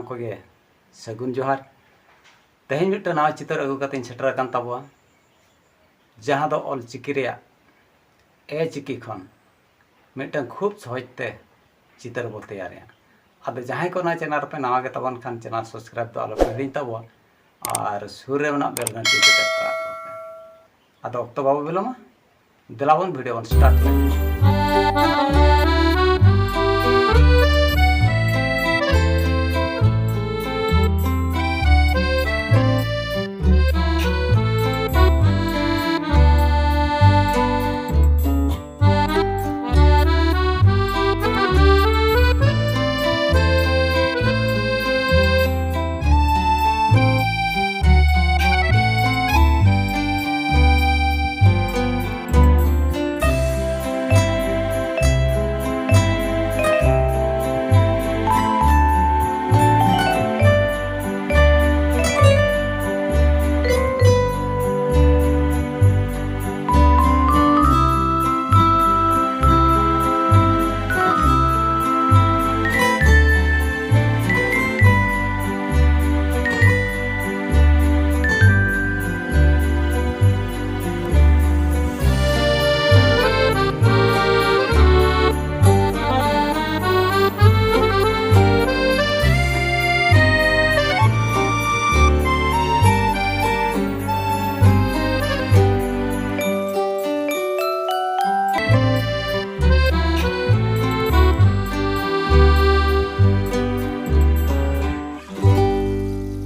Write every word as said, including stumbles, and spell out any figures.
ᱠᱚᱜᱮ ᱥᱟᱹᱜᱩᱱ ᱡᱚᱦᱟᱨ᱾ ᱛᱮᱦᱮᱧ ᱢᱤᱫᱴᱟᱝ ᱱᱟᱣᱟ ᱪᱤᱛᱟᱹᱨ ᱟᱹᱜᱩ ᱠᱟᱛᱮᱧ ᱥᱮᱴᱮᱨ ᱟᱠᱟᱱ ᱛᱟᱵᱚᱣᱟ, ᱡᱟᱦᱟᱸ ᱫᱚ ᱚᱞ ᱪᱤᱠᱤ ᱨᱮᱭᱟᱜ ᱮ ᱪᱤᱠᱤ ᱠᱷᱚᱱ ᱢᱤᱫᱴᱟᱝ ᱠᱷᱩᱵ ᱥᱚᱦᱚᱡ ᱛᱮ ᱪᱤᱛᱟᱹᱨ ᱵᱚ ᱛᱮᱭᱟᱨᱮᱜᱼᱟ᱾ ᱟᱫᱚ ᱡᱟᱦᱟᱸᱭ ᱠᱚ ᱚᱱᱟ ᱪᱮᱱᱮᱞ ᱨᱮᱯᱮ ᱱᱟᱣᱟ ᱜᱮ ᱛᱟᱵᱚᱱ ᱠᱷᱟᱱ, ᱪᱮᱱᱮᱞ ᱥᱟᱵᱥᱠᱨᱟᱭᱤᱵ ᱫᱚ ᱟᱞᱚᱯᱮ ᱦᱤᱲᱤᱧ ᱛᱟᱵᱚᱣᱟ, ᱟᱨ ᱥᱩᱨ ᱨᱮ ᱢᱮᱱᱟᱜ ᱵᱮᱞ ᱜᱷᱟᱱᱴᱤ ᱠᱚ ᱴᱮᱯ ᱠᱟᱜ ᱛᱟᱵᱚᱱ ᱯᱮ᱾ ᱟᱫᱚ ᱚᱠᱛᱚ ᱵᱟᱵᱚ ᱵᱤᱞᱚᱢᱟ, ᱫᱮᱞᱟ ᱵᱚᱱ ᱵᱷᱤᱰᱤᱭᱳ ᱵᱚᱱ ᱥᱴᱟᱨᱴ ᱞᱮᱜᱮ᱾